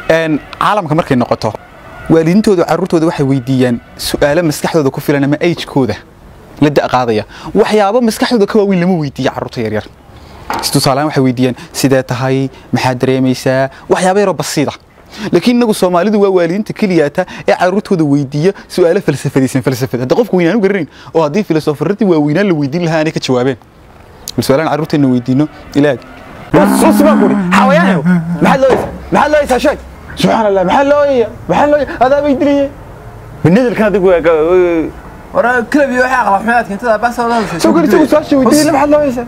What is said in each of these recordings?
Caalamka markay noqoto, waalidiintoodu carruurtooda waxay weydiiyaan su'aalo maskaxdooda ku filan ama age-kooda la da' qaadaya. Waxyaabo maskaxdooda ka waaweyn lama weydiiyo carruurta yaryar. Tusaalehaan, waxay weydiiyaan sidee tahay, maxaad dareemaysaa, waxyaabo yaroo basiida. Laakiin inagu Soomaalidu waa waalidiinta keliyaata ee carruurtooda weydiiya su'aalo falsafadaysan. Falsafad hadda qofku weynaan u garanayn, oo haddii filosofaradii waaweynaan la weydiin lahaa aanay ka jawaabeen. Bal su'aalahan carruurteena weydiino ilaag. Us baan kuri xawayaanyo, maxaad looyaysaa? Maxaad looyaysaa? Sheeg. Subxaan Allah, maxaa looyaya? Maxaa looyaya? Adaa bay dilayay binadilkan adigu. Wara kalab iyo waxa aqlab xumaadka intada bas oo hadashay. Soo gari, su'aasha weydiiyay, maxaad looyaysaa?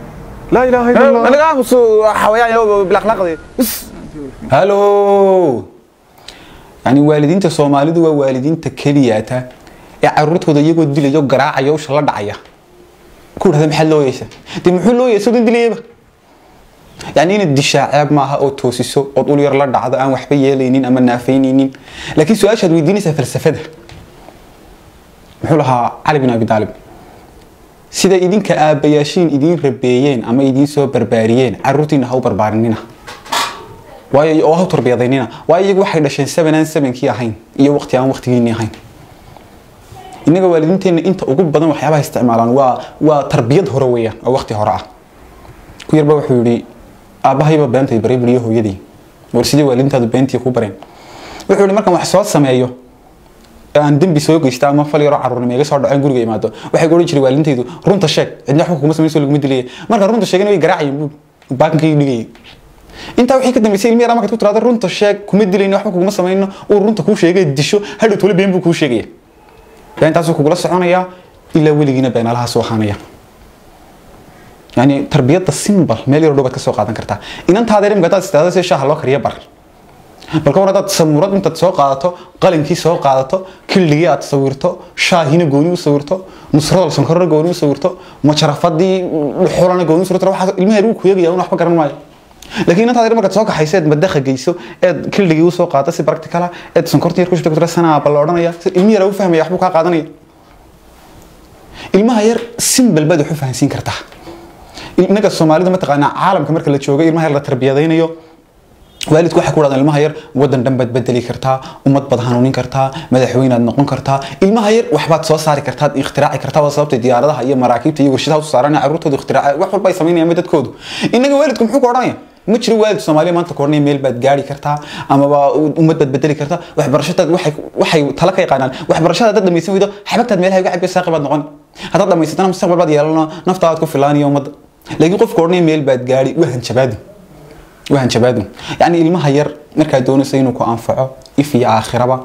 Laa ilaaha illa Allah, anaga aamusu xawayaanyo bilakhlaaqdi. Halo, yani waalidiinta Soomaalidu waa waalidiinta keliyaata ee carruurtooda iyagoo dilayo, garaacaya, usha la dhacaya, ku dhahda maxaad looyaysaa? Dee muxuu looyay soo dilayaba? Yani inaad dishaa ceeb maaha, oo toosiso ood ul yar la dhacdo aan waxba yeelaynin ama naafaynaynin, laakiin su-aashaad weydiinaysaa falsafada. Muxuu lahaa Cali bin Abi Taalib? Sida idinka aabbayaashiin idiin rabeeyeen ama idiin soo barbaariyeen carruurtiina ha u barbaarinina, waayo oo ha u tarbiyadaynina, waayo iyagu waxay dhasheen seven aan sevenkii ahayn iyo waqti aan waqtigiinii ahayn. Innaga waalidiinteenna inta ugu badan waxyaabaha isticmaalaan waa tarbiyad hore weeyaan, oo waqti hore ah. Ku yarba wuxuu yidhi aabbahayba beentay baray buriyo hooyadii. War sidii waalidiintaadu beentii ku bareen? Wuxuu yidhi markaan wax soo sameeyo, aan dembi soo geysta ama fal yaroo carruurnimo iga soo dhaco, in guriga imaado, waxay ku odhan jiray waalidintaydu runta sheeg, cidna waxba kuma samayso, laguma dilaya. Markaan runta sheegana way garaacayeen, buu baakinkayga dhigayay. Intaa wixii ka dambeysay, ilmi yaraa markaad ku tiraahdo runta sheeg, kuma dilayno, waxba kuguma samayno, uu runta kuu sheegay disho, hadhow tole been buu kuu sheegaya. Beentaasuu kugula soconayaa ilaa weligiina beenaalahaas u ahaanaya. Yani tarbiyadda simple meel yar dhow baad ka soo qaadan kartaa. Inantaada imika hadaad istaado si shaaha loo kariyo bar, bal ka war haddaad samuurad intaad soo qaadato, qalinkii soo qaadato, killigii aad sawirto, shaahina gooni u sawirto, nusrada sonkorna gooni u sawirto, majarafadii xulana gooni u sawirto, waxaas ilmaha yar wuu ku eegaya, un waxba garan maayo. Laakiin inantaada yar markaad soo kaxayso, eed madakha geyso, eed killigii usoo qaadato si practical ah, eed sonkorta yar ku shubto, sanaa bal la odhanaya, si ilmihi yar u fahmaya, waxbuu kaa qaadanaya. Ilmaha yar simple baad wax u fahansiin kartaa. Innaga Soomaalida mataqaanaa, caalamka marka la joogo ilmaha yar la tarbiyadaynayo, waalidku waxay ku dhahdaan ilmaha yar waddan dhan baad bedeli kartaa, ummad baad hanuunin kartaa, madaxweynaad noqon kartaa, ilmaha yar waxbaad soo saari kartaa, ikhtiraaci kartaa. Waa sababtay diyaaradaha iyo maraakiibta iyo warshadaha usoo saaraan carruurtoodu ikhtiraaca, wax walba ay samaynayaan dadkoodu. Innaga waalidku muxuu ku odhanaya? Ma jiro waalid Soomaaliya maanta ku odhanaya meel baad gaari kartaa amaba ummad baad bedeli kartaa. Waxbarashadaad waxay tala ka yaqaanaan, waxbarashada haddaad dhamaysan weydo xabagtaad meelaha uga cabiyo saaqi baad noqon, haddaad dhamaysatana mustaqbal baad yeelano, naftaadaad ku filaaniyo ummadda. Laakiin qofku odhanaya meel baad gaari waa hanjabaadu, waa hanjabaadu. Yani ilmaha yar markaad doonayso inuu ku anfaco if iyo aakhiraba,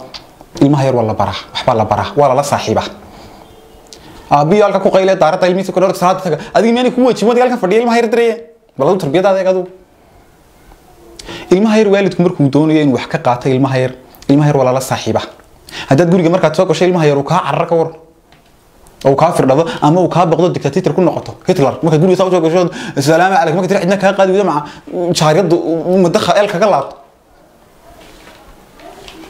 ilmaha yar waa la baraa, waxbaa la baraa, waa lala saaxiibaa. Aabbiyo halka ku qayle daaradda ilmihiisa ku dhawr salaada taga, adiga miyaanay kugu wajibin? Adiga halkan fadhiya ilmaha yar diraya, bal adigu tarbiyadaada eeg. Adigu ilmaha yar waalidku markuu doonayo inuu wax ka qaato ilmaha yar, ilmaha yar waa lala saaxiibaa. Haddaad guriga markaad soo gasho ilmaha yar uu kaa carar, ka war oo uu kaa firdhado ama uu kaa baqdo, dictator ku noqoto Hitler, markaad guriga saa usoo gasho salaamu calaykum markaad tiri cidna kaa qaadi weydo, maca jaariyaddu madakha eel kaga laabto,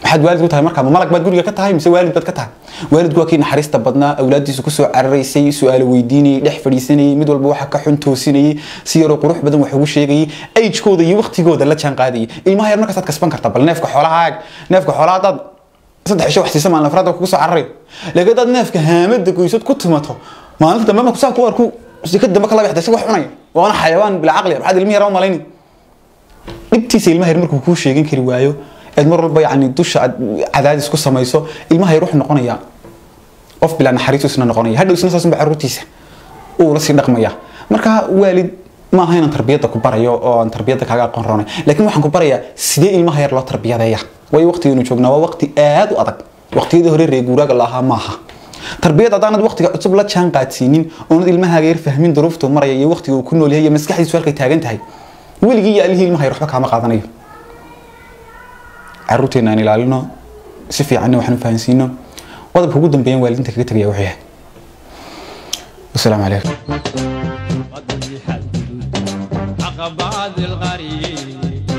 maxaad waalid ku tahay markaa? Ma malag baad guriga ka tahay mise waalid baad ka tahay? Waalidku waa kii naxariista badnaa, awlaaddiisu kusoo cararaysay, su-aalo weydiinayay, dhex fadhiisanayay, mid walba waxa ka xun toosinayay, si yaroo qurux badan wax ugu sheegayay, agekooda iyo waqtigooda la jaan qaadayay. Ilmaha yar markaasaad kasban kartaa. Bal neefka xoolaha aag, neefka xoolaha haddaad 3 cisho wax siisa, maalin afraad kugu soo cararayo. Laakiin haddaad neefka haamada goysad ku tumato, maalinta dambe markuu saa ku arku si ka dambe ka labaxda isaga wax cunaya, waana xayawaan bila caqli. Maxaad ilmihi yaraa u malayni? Dhibtiisa ilmaha yar markuu kuu sheegan kari waayo, eed mar walba yacni dusha aad cadaadis ku samayso, ilmaha yar wuxuu noqonayaa qof bilaa naxariisu isna noqonaya. Hadhow isna saas unba carruurtiisa uu la sii dhaqmaya. Marka waalid ma aha inaan tarbiyadda ku barayo oo aan tarbiyadda kaaga aqoon roonay, laakiin waxaan ku barayaa sidee ilmaha yar loo tarbiyadeeya. Waayo waqtigaynu joognaa waa waqti aad u adag, waqtiyadii hore reer guuraaga la ahaa maaha. Tarbiyad haddaanad waqtiga cusub la jaan qaadsiinin, oonad ilmahaaga yar fahmin duruuftuu maraya iyo waqtiga uu ku nool yahay iyo maskaxdiisu halkay taagan tahay, weligii iyo alihii ilmaha yar waxba kaama qaadanayo. Carruurteena aan ilaalino, si fiicanna waxaan u fahansiino. Qodobka ugu dambeeyan waalidiinta kaga tegaya wuxuu yahay, wasalaamu calaykum. قدي حدود عقبات الغريب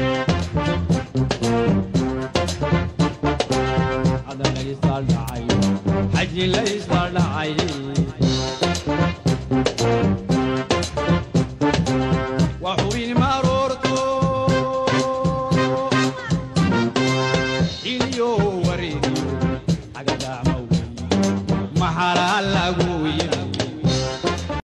هذا ليس العين حجي ليس العين وحوين مرورته. Baa lagu yimi.